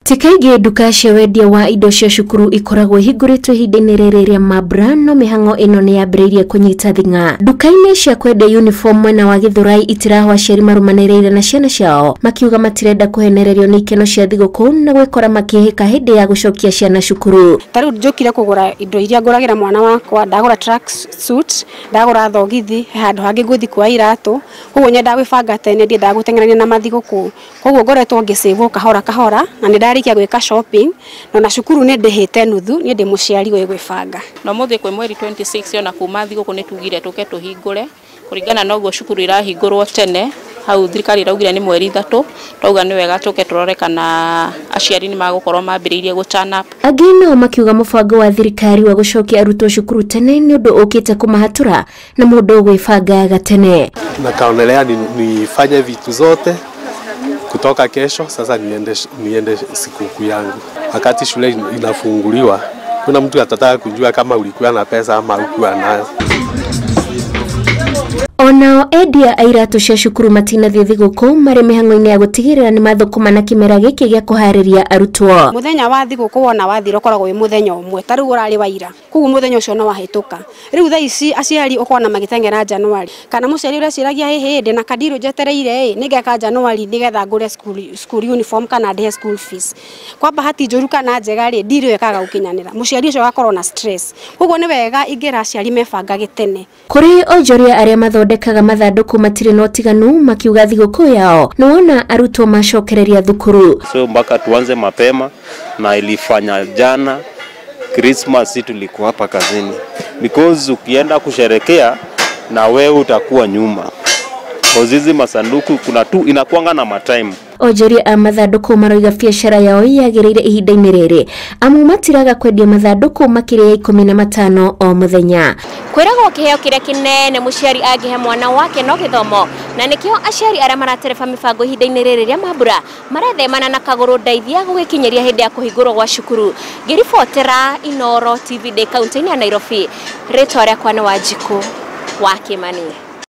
Ti kaingĩ nduka cia wendia wa indo cia cukuru ikoragwo ihingũrĩtwo ihinda-inĩ rĩrĩ rĩa mambura, no mĩhang'o ĩno nĩ yambĩrĩirie kũnyita thing'a. Nduka-inĩ cia kwendia uniform mwena wa Gĩthũrai itirahwo aciari marũmanĩrĩire na ciana ciao, makiuga matirenda kũhenererio nĩ ikeno cia thigũkũ na gwĩkora makĩhĩka hĩndĩ ya gũcokia ciana cukuru. Ta rĩu njũkire kũgũra indo iria ngũragĩra mwana wakwa, ndagũra track suit, ndagũra thogithi, he handũ hangĩ ngũthiĩ kuoya iratũ, koguo nyendaga gwĩbanga tene, ndiendaga gũteng'erania na mathigũkũ. Koguo ngoretwo ngĩsave kahora kahora na nĩ ndarĩkia gwĩka shopping, na cukuru nĩ ndĩhĩte nuthu, niĩ ndĩ mũciari ũĩ gwĩbanga. Na ũmũthĩ kwĩ mweri 26 ona kuma thigũkũ nĩ tugire tũke tũhingũre kũringana na ũguo cukuru irahingũrwo tene, hau thirikari iraugire nĩ mweri 3, twauga nĩ wega tũke tũrore kana aciari nĩ magũkorwo mambĩrĩirie gũ turn up. Angĩ nao makiuga mũbango wa thirikari wa gũcokia arutwo cukuru tene nĩ ũndũ ũkĩte kũmahatũra na mũndũ gwĩbanga gatene. Na kaonelea nifanye vitu zote kutoka kesho, sasa niende sikukuu yangu. Wakati shule inafunguliwa, kuna mtu atataka kujua kama ulikuwa na pesa ama hukuwa nayo. Onao endia a iratũ cia cukuru matinathiĩ thigũkũ marĩ mĩhang'o-inĩ ya gũtigĩrĩra nĩ mathũkũma na kĩmera gĩkĩ gĩa kũharĩria arutwo. Mũthenya wa thigũkũ wona wathira ũkoragwo wĩ mũthenya ũmwe, ta rĩu ũrarĩ wa ira, koguo mũthenya ũcio no wahĩtũka. Rĩu thaa ici aciari ũkona magĩteng'era January, kana mũciari ũreciragia hĩhĩ ndĩna kandirũ njetereire ĩ nĩngeka January nĩgetha ngũre school uniform kana ndĩhe school fees. Kwa bahati njũru kana njega rĩ, ndirũ ĩkaga gũkinyanĩra, mũciari ũcio agakorwo na stress. Koguo nĩ wega ingĩra aciari mebangage tene. Kũrĩ onjoria arĩa mathondekaga mathandũkũ matirĩ na ũtiganu makiuga thigũkũ yao nĩ wona arutwo macokereria thukuru. So mpaka tuanze mapema, na ilifanya jana Christmas tulikuwa hapa kazini, because ukienda kusherekea na wewe utakuwa nyuma. Hizi masanduku kuna tu inakuanga na matime. Onjoria a mathandũkũ maroiga biacara yao yagĩrĩire ihinda-inĩ rĩrĩ, amu matiraga kwendia mathandũkũ makĩria ya 15 o mũthenya. Kwĩragwo kĩheo kĩrĩa kĩnene mũciari angĩhe mwana wake no gĩthomo, na nĩkĩo aciari arĩa maratereba mĩbango ihinda-inĩ rĩrĩ rĩa mambura marethemana na kagũrũ ndeithia gũgĩkinyĩria hĩndĩ ya kũhingũrwo gwa cukuru. Ngĩribotera Inooro TV ndĩ kaunti-inĩ ya Nairobi, rĩtwa rĩakwa nĩ Wanjikũ wa Kĩmani.